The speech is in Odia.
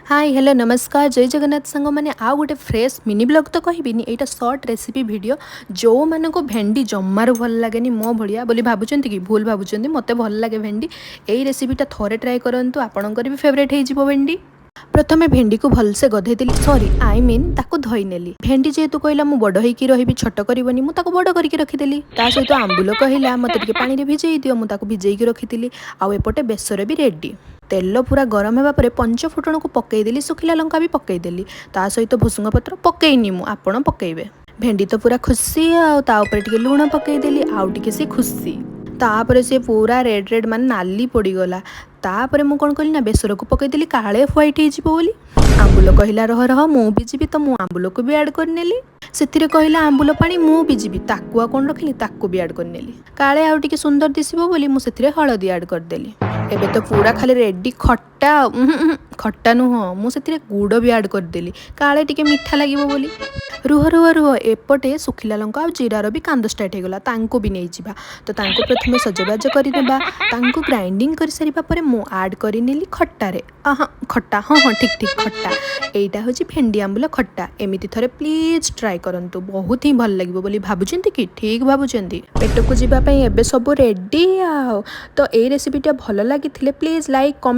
ହାଇ, ହ୍ୟାଲୋ, ନମସ୍କାର, ଜୟ ଜଗନ୍ନାଥ ସାଙ୍ଗମାନେ। ଆଉ ଗୋଟେ ଫ୍ରେଶ୍ ମିନି ବ୍ଲଗ୍ ତ କହିବିନି, ଏଇଟା ସର୍ଟ ରେସିପି ଭିଡ଼ିଓ। ଯେଉଁମାନଙ୍କୁ ଭେଣ୍ଡି ଜମାରୁ ଭଲ ଲାଗେନି ମୋ ଭଳିଆ ବୋଲି ଭାବୁଛନ୍ତି କି, ଭୁଲ ଭାବୁଛନ୍ତି। ମୋତେ ଭଲ ଲାଗେ ଭେଣ୍ଡି। ଏଇ ରେସିପିଟା ଥରେ ଟ୍ରାଏ କରନ୍ତୁ, ଆପଣଙ୍କର ବି ଫେଭରେଟ୍ ହେଇଯିବ ଭେଣ୍ଡି। ପ୍ରଥମେ ଭେଣ୍ଡିକୁ ଭଲସେ ଗଧେଇଦେଲି, ସରି, I mean ତାକୁ ଧୋଇନେଲି। ଭେଣ୍ଡି ଯେହେତୁ କହିଲା ମୁଁ ବଡ଼ ହେଇକି ରହିବି, ଛୋଟ କରିବନି, ମୁଁ ତାକୁ ବଡ଼ କରିକି ରଖିଦେଲି। ତା ସହିତ ଆମ୍ବୁଲ କହିଲା ମୋତେ ଟିକେ ପାଣିରେ ଭିଜେଇ ଦିଅ। ମୁଁ ତାକୁ ଭିଜେଇକି ରଖିଥିଲି। ଆଉ ଏପଟେ ବେସର ବି ରେଡ଼ି। ତେଲ ପୁରା ଗରମ ହେବା ପରେ ପଞ୍ଚ ଫୁଟଣକୁ ପକେଇଦେଲି, ଶୁଖିଲା ଲଙ୍କା ବି ପକେଇଦେଲି। ତା ସହିତ ଭୁସୁଙ୍ଗ ପତ୍ର ପକେଇନି ମୁଁ, ଆପଣ ପକେଇବେ। ଭେଣ୍ଡି ତ ପୁରା ଖୁସି। ଆଉ ତା ଉପରେ ଟିକେ ଲୁଣ ପକେଇଦେଲି, ଆଉ ଟିକେ ସେ ଖୁସି। ତାପରେ ସେ ପୁରା ରେଡ୍ ରେଡ୍, ମାନେ ନାଲି ପଡ଼ିଗଲା। ତାପରେ ମୁଁ କ'ଣ କଲି ନା ବେସରକୁ ପକେଇଦେଲି, କାଳେ ହ୍ୱାଇଟ୍ ହେଇଯିବ ବୋଲି। ଆମ୍ବୁଲ କହିଲା, "ରହ ରହ, ମୁଁ ବି ଯିବି।" ତ ମୁଁ ଆମ୍ବୁଲକୁ ବି ଆଡ଼୍ କରିନେଲି। ସେଥିରେ କହିଲା, "ଆମ୍ବୁଲ ପାଣି, ମୁଁ ବି ଯିବି।" ତାକୁ ଆଉ କ'ଣ ରଖିଲି, ତାକୁ ବି ଆଡ଼୍ କରିନେଲି। କାଳେ ଆଉ ଟିକେ ସୁନ୍ଦର ଦିଶିବ ବୋଲି ମୁଁ ସେଥିରେ ହଳଦୀ ଆଡ଼୍ କରିଦେଲି। ଏବେ ତ ପୁରା ଖାଲି ରେଡ଼ି ଖଟା। ଉହୁଁ, ଉହୁଁ, ଖଟା ନୁହଁ, ମୁଁ ସେଥିରେ ଗୁଡ଼ ବି ଆଡ଼୍ କରିଦେଲି, କାଳେ ଟିକେ ମିଠା ଲାଗିବ ବୋଲି। ରୁହ ରୁହ ରୁହ, ଏପଟେ ଶୁଖିଲା ଲଙ୍କା ଆଉ ଜିରାର ବି କାନ୍ଦ ଷ୍ଟାର୍ଟ ହେଇଗଲା। ତାଙ୍କୁ ବି ନେଇଯିବା। ତ ତାଙ୍କୁ ପ୍ରଥମେ ସଜବାଜ କରିନେବା। ତାଙ୍କୁ ଗ୍ରାଇଣ୍ଡିଙ୍ଗ କରିସାରିବା ପରେ ମୁଁ ଆଡ଼୍ କରିନେଲି ଖଟାରେ। ହଁ, ଖଟା, ହଁ, ଠିକ୍ ଠିକ୍, ଖଟା। ଏଇଟା ହେଉଛି ଭେଣ୍ଡି ଆମ୍ବୁଲ ଖଟା। ଏମିତି ଥରେ ପ୍ଲିଜ୍ ଟ୍ରାଏ କରନ୍ତୁ, ବହୁତ ହିଁ ଭଲ ଲାଗିବ ବୋଲି ଭାବୁଛନ୍ତି କି? ଠିକ୍ ଭାବୁଛନ୍ତି। ପେଟକୁ ଯିବା ପାଇଁ ଏବେ ସବୁ ରେଡ଼ି। ଆଉ ତ ଏଇ ରେସିପିଟା ଭଲ ଲାଗିଥିଲେ ପ୍ଲିଜ୍ ଲାଇକ୍, କମେଣ୍ଟ।